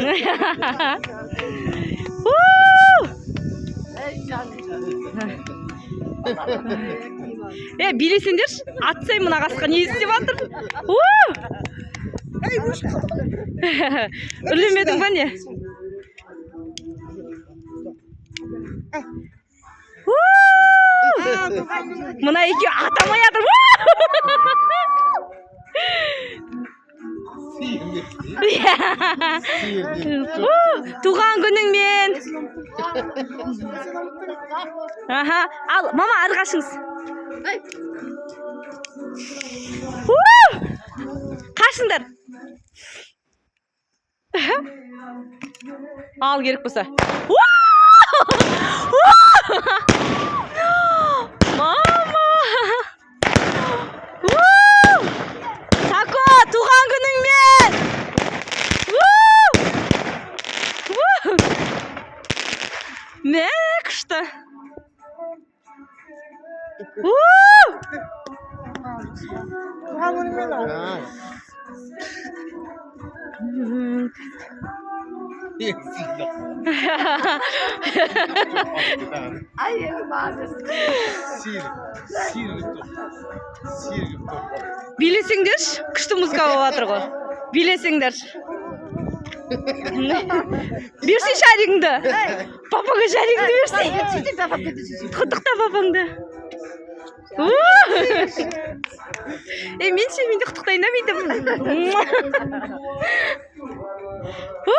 У! Е, билесеңдерші, атсай мына қасқа не істеп жатыр? У! Үрлемедің ба, не? У! Мына екеуі атамай жатыр. У! У! Туған күніңмен! Аха, ал, мама, ары қашыңыз. У! Қашыңдар. Ал, керек болса. У! У! Мама! У! Тако, туған күніңмен! У! У! Мә, күшті. У! Туған күнімен ал. Билесеңдерші, күшті музыка болып жатыр ғой. Билесеңдерші. Берсей шаригіңді. Папаңа шаригіңді берсей. Құттықта папаңды. У! Е, мен ше, мен де құттықтайын да бүйтіп. У!